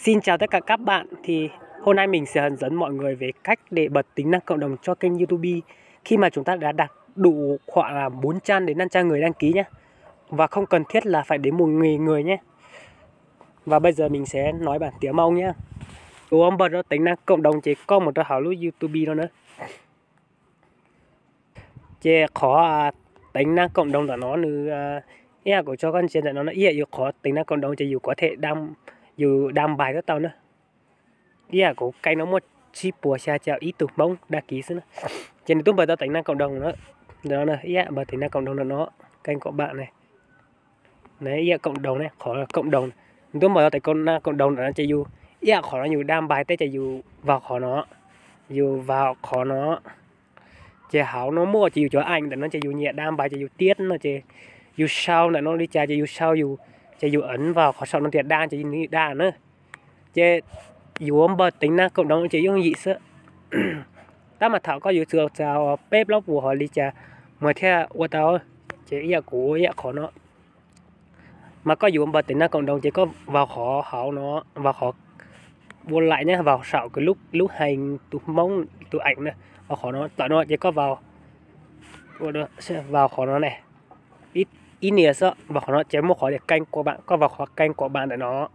Xin chào tất cả các bạn, thì hôm nay mình sẽ hướng dẫn mọi người về cách để bật tính năng cộng đồng cho kênh YouTube khi mà chúng ta đã đạt đủ khoảng là bốn trăm đến năm trăm người đăng ký nhé. Và không cần thiết là phải đến một nghìn người nhé. Và bây giờ mình sẽ nói bằng tiếng Mông nhé. Ua npawg rau teev naj koom doov ces koj mus rau hauv lub YouTube no na. Ces qhov teev naj koom doov ntawm no nws, ib yam kuv tso koj ntsia ntawm no, ib yam yus qhov teev naj koom doov ces yus kuv them, yus đăng bài twb tau na. Ib yam kuv kênh no muaj tsib puas xya caum ib tug Hmoob đăng ký xwb na. Ces nws twb npawg tau teev naj koom doov na. Ntawm no ib yam npawg teev naj koom doov ntawm no, kênh của bạn này. Ib yam cộng đồng ne, qhov cộng đồng, nws twb npawg tau teev naj koom doov ntawm no ces yus ib yam qhov no yus đăng bài teb ces yus vào qhov no, yus vào qhov no. Ces hauv no muaj ces yus cov ảnh ntawm no ces yus nyiam đăng bài ces yus tiếp no ces yus sau ntawm no li cas ces yus sau yus, ces yus ấn vào qhov saum no tias đăng ces nws đăng na. Ces yuav npawg teev naj koom doov ces yooj yim xwb. Tab mas thaum koj yuav txog peb plaub puas hov li cas mas thiaj ua tau. Ces ib yam kuv ib yam qhov no, mas koj yuav npawg teev naj koom doov ces koj vào qhov hauv no, vào qhov, ua laim nyob vào saum kws lub, lub hành tus Hmoob tus ảnh na, vào qhov no, tawm no ces koj vào, vào qhov no ne, ib nias xwb, vào qhov no ces muaj qhov tias kênh của bạn, koj vào qhov kênh của bạn ntawm no.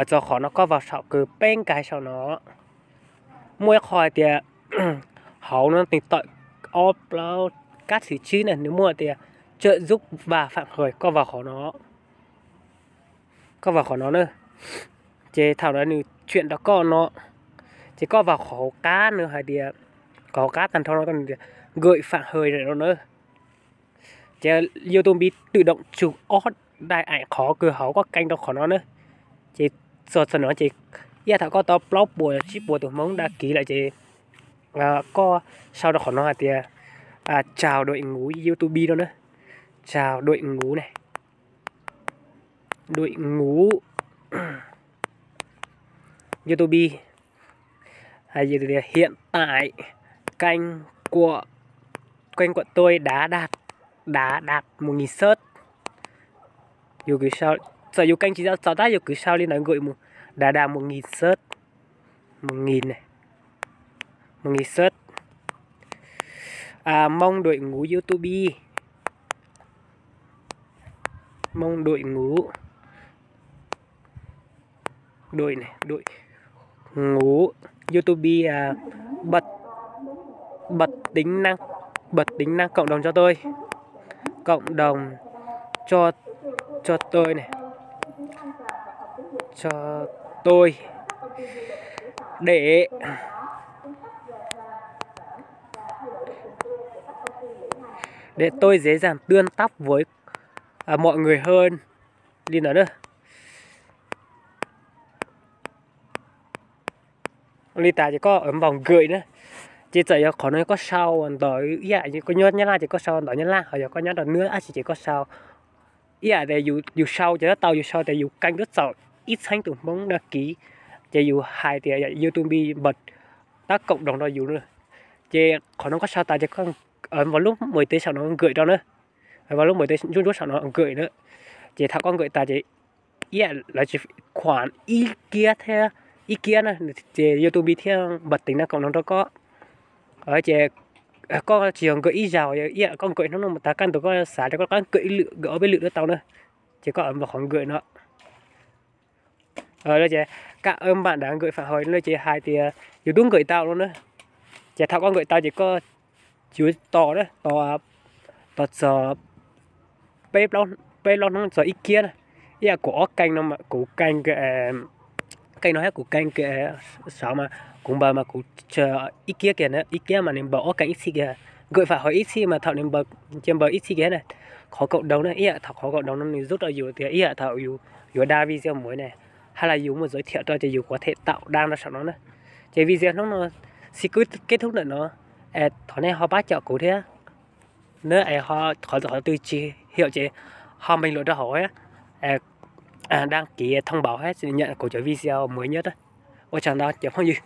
Txog qhov no koj vào saum kws peb nkag saum no, muaj ib qho hais tias hauv no nws tawm ob plaub kab xim tsib na, nws muaj tias trợ giúp và phản hồi, koj vào qhov no, koj vào qhov no na. Ces thaum no nws chuyển rau koj no, ces koj vào qhov hauv qab no hais tias, qhov hauv qab tag nrho no koj tias gửi phản hồi no na. Ces YouTube tự động chụp ob daim ảnh qhov kws hauv koj kênh rau qhov no na. Ces txog txog no ces ib yam thaum koj tau plaub puas tsib puas tus Hmoob đăng ký lawm ces koj sau rau qhov no hais tias chào đội ngũ YouTube no na, chào đội ngũ này, đội ngũ YouTube, hiện tại kênh của, kênh của tôi đã đạt, đã đạt một nghìn sub. Yus kwv sau, txawm yus kênh tsis tau txaus tab yus kwv sau li ntawd gửi một, đã đạt một nghìn sub, một nghìn này, một nghìn sub. Mông đội ngũ YouTube, mông đội ngũ, đội này, đội ngũ YouTube, à, bật, bật tính năng, bật tính năng cộng đồng cho tôi, cộng đồng cho, cho tôi này, cho tôi, để, để tôi dễ dàng tương tác với, à, mọi người hơn. Li ntawd na. Li tas ces koj ấn vào gửi na. Ces txawm yog qhov no koj sau ntawv ib yam koj nyob Nyab Laj ces koj sau ntawv Nyab Laj, ho yog koj nyob rau Nyab Laj ces koj sau ib yam tias yus sau ces twb tau, yus sau tias yus kênh twb txaus ib txheeb tus Hmoob đăng ký, ces yus hais tias YouTube bật tab cộng đồng rau yus na. Ces qhov no koj sau tas ces koj ấn vào lub mười tê saum no gửi rau na. Ấn vào lub mười tê ntsuab ntsuab saum no gửi na. Ces thaum koj gửi tas ces ib yam lawv tsis khuam ib kiab thiab, ib kiab na, ces YouTube thiaj bật tính năng cộng đồng rau koj. Ces koj tsis yog gửi ib zaug, ib yam koj gửi hnub no mus tas kaj ntug koj xav rau koj rov qab gửi ib lwm, gửi ob peb lwm twb tau na. Ces koj ấn vào qhov gửi no. Ces các bạn đã gửi phản hồi no ces hais tias yus twb gửi tau no na. Ces thaum koj gửi tau ces koj yuav tos na, tos, tos txog peb plaub hnub txog ib kiab na. Ib yam kuv ob kênh no, kuv kênh, kênh no thiab kuv kênh saud mas kuv npawg mas kuv ib kiab kiag na, ib kiab mas nws npawg ob kênh ib txhij kiag, gửi phản hồi ib txhij mas thaum nws npawg, ces npawg ib txhij kiag na. Qhov cộng đồng na, ib yam thaum qhov cộng đồng no nws giúp rau yus tias ib yam thaum yus, yus đăng video mới ne, hay là yus muốn giới thiệu rau ces yus có thể tạo đăng rau saum no na. Ces video hnub no xin kết thúc ntawm no. Thov nej ho pab caum kuv thiab. Nếu ai ho, qhov, qhov twg tsis hiểu ces ho bình luận rau hauv thiab, đăng ký thông báo thiab nhận kuv cov video mới nhất. Ua tsaug ntau cov phooj ywg.